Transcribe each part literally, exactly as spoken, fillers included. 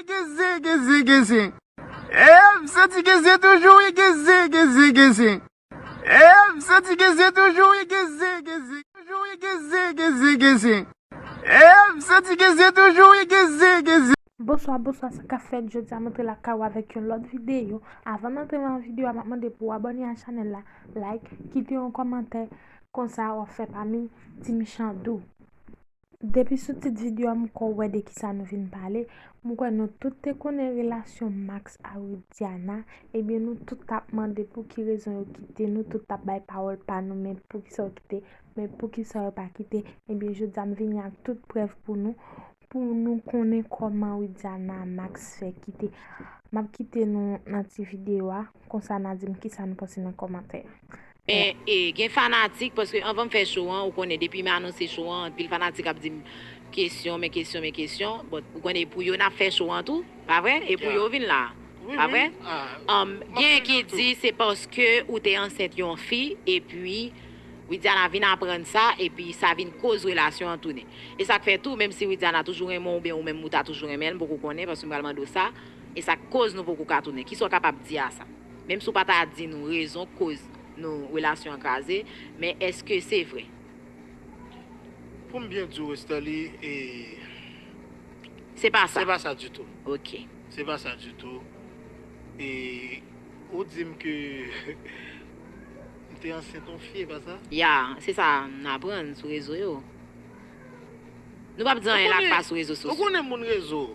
Geze, geze, geze. E m santi geze toujou, wi, geze, geze, geze. E m santi geze toujou, wi, geze, geze. Toujou, wi, geze, geze, geze. E m santi geze toujou, wi, geze, geze. Bonswa, bonswa, sa k ap fèt? Jodi a m antre lakay ou avèk yon lòt videyo. Avan m antre nan videyo a, m ap mande pou w abòne a chanèl la, like, kite yon kòmantè, konsa w ap fè pami Ti Michan Dou. Depi sou tit videyo a, m kwè w wè de kisa nou vin pale. M kwè nou tout te konnen relasyon Max a Widiana. Ebyen, nou tout t ap mande pou ki rezon yo kite. Nou tout t ap bay pawòl pa nou, men poukisa yo kite, men poukisa yo pa kite. Ebyen, jodi a, m vini ak tout prèv pou nou, pou nou konnen kòman Widiana Max fè kite. M ap kite nou nan ti videyo a, konsa n a di m kisa nou panse nan kòmantè. Men, e, gen fanatik, paske anvan m fè show an, ou konnen, depi m anonse show an, anpil fanatik ap di m kesyon, men kesyon, men kesyon. Bon, ou konnen, pou yo n ap fè show an tou, pa vre? E pou yo vin la, pa vre? Um, gen ki di se paske ou te ansent yon fi, epi Widiana vin aprann sa, epi sa vin koz relasyon an tounen. E sa k fè tou, menm si Widiana toujou renmen w, oubyen ou menm ou ta toujou renmen l, m poko konnen, paske m pral mande w sa, e sa k koz nou poko ka tounen. Kisa w kapab di a sa? Menm si w pa ta di nou rezon k koz nou relasyon an kraze, men èske se vre? Pou m byen di w, Westerlie, e, se pa sa. Se pa sa ditou. Ok. Se pa sa ditou. E ou di m ke m te ansent yon fi, e pa sa? Ya, se sa n aprann sou rezo yo. Nou p ap di anyen la k pa sou rezo sosyo. Ou konnen moun rezo.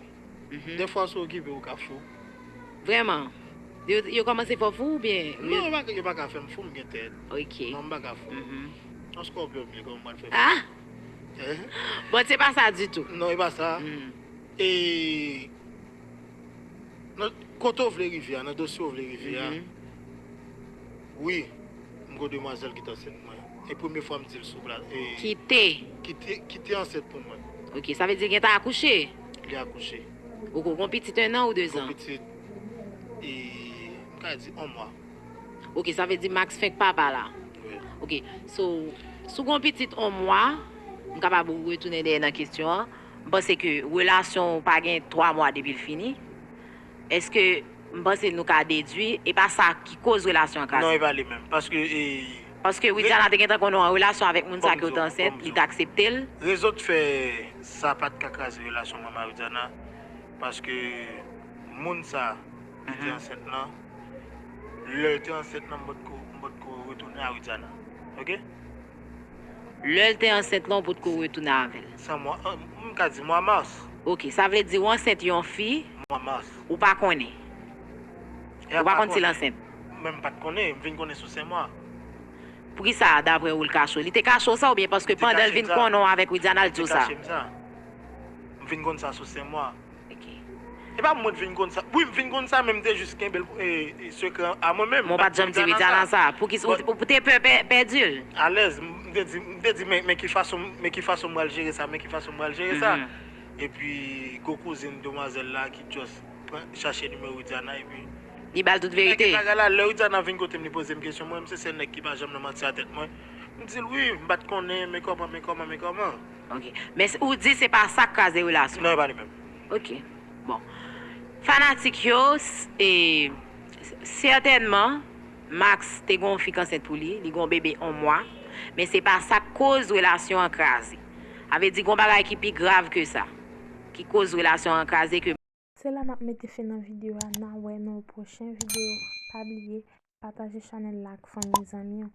Mhm. Dèfwa si w okipe, ou ka fou. Vrèman? Yo, yo kòmanse fè w fou oubyen? Non, yo pa, yo pa ka fè m fou, m gen tèt. Ok. Non, m pa ka fou. Mhm. Yon skòpyon m ye, kòman m pral fè fou? Ah! Eh? Bon, se pa sa ditou. Non, e pa sa. Mm. E nan, kote w vle rive a, nan dosye w vle rive a. Mhm. Wi, m gon demwazèl ki t ansent mwen. E premye fwa m di l sou pla-, e, ki te? Ki te, ki te ansent pou mwen. Ok, sa vle di l gentan akouche? Li akouche. Ok, ou gon pitit en an ou dezan? Gon pitit, e, m ka di yon mwa. Ok, sa vle di Max fenk papa la. Wi. Ok, so, si w gon pitit yon mwa, m kapab retounen dèyè nan kesyon an. M panse ke relasyon w pa gen twa mwa depi l fini. Èske, m panse nou ka dedui, e pa sa ki koz relasyon an kraze? Non, e pa li menm. Paske, e, paske Widiana te gentan konnen w an relasyon avèk moun sa ke w te ansent, li te aksepte l. Rezon k fè sa pa t ka kraze relasyon mwen ak Widiana, paske moun sa ki te ansent lan, lè l te ansent lan, m potko, m potko retounen a Widiana. Ok? Lè l te ansent lan, w potko retounen avè l? San mwa, an, m ka di mwa mas. Ok, sa vle di w ansent yon fi, mwa mas, ou pa konnen? Ou pa konn si l ansent? Men m pa t konnen, m vin konnen sou senk mwa. Poukisa, daprè ou, l kache w? Li te kache w sa oubyen paske pandan l vin konnen w avèk Widiana, l di w sa? Li te kache m sa. M vin konn sa sou senk mwa. Ok. E pa mwen t vin konn sa. Wi, m vin konn sa, men m te jis kenbe l, e, e, sekrè a mwen menm. Men w pa t janm di Widiana sa. Poukisa ou, ou te pè pèdi l? Alèz, m te di, m te di, men, men ki fason, men ki fason m pral jere sa, men ki fason m pral jere sa. Mhm. Epi, gwo kouzin demwazèl la ki just pran, chache nimewo Widiana, epi li ba l tout verite. Nèg bagay la, lè Widiana vin kote m, li poze m kesyon, mwen, m se sèl nèg ki pa janm nan manti a tèt mwen. M di l, wi, m pa t konnen, men kòman, men kòman, men kòman. Ok. Men s-, ou di se pa sa k kraze relasyon? Non, e pa li menm. Ok. Bon. Fanatik yo, s-, e, s-, sètènman, Max te gon fi k ansent pou li, li gon bebe yon mwa, men se pa sa k koz relasyon an kraze. Sa vle di gon bagay ki pi grav ke sa, ki koz relasyon an kraze ke. Se la n ap mete fen nan videyo a, n a wè nan yon pwochen videyo. Pa bliye, pataje chanèl la ak fanmi zanmi w.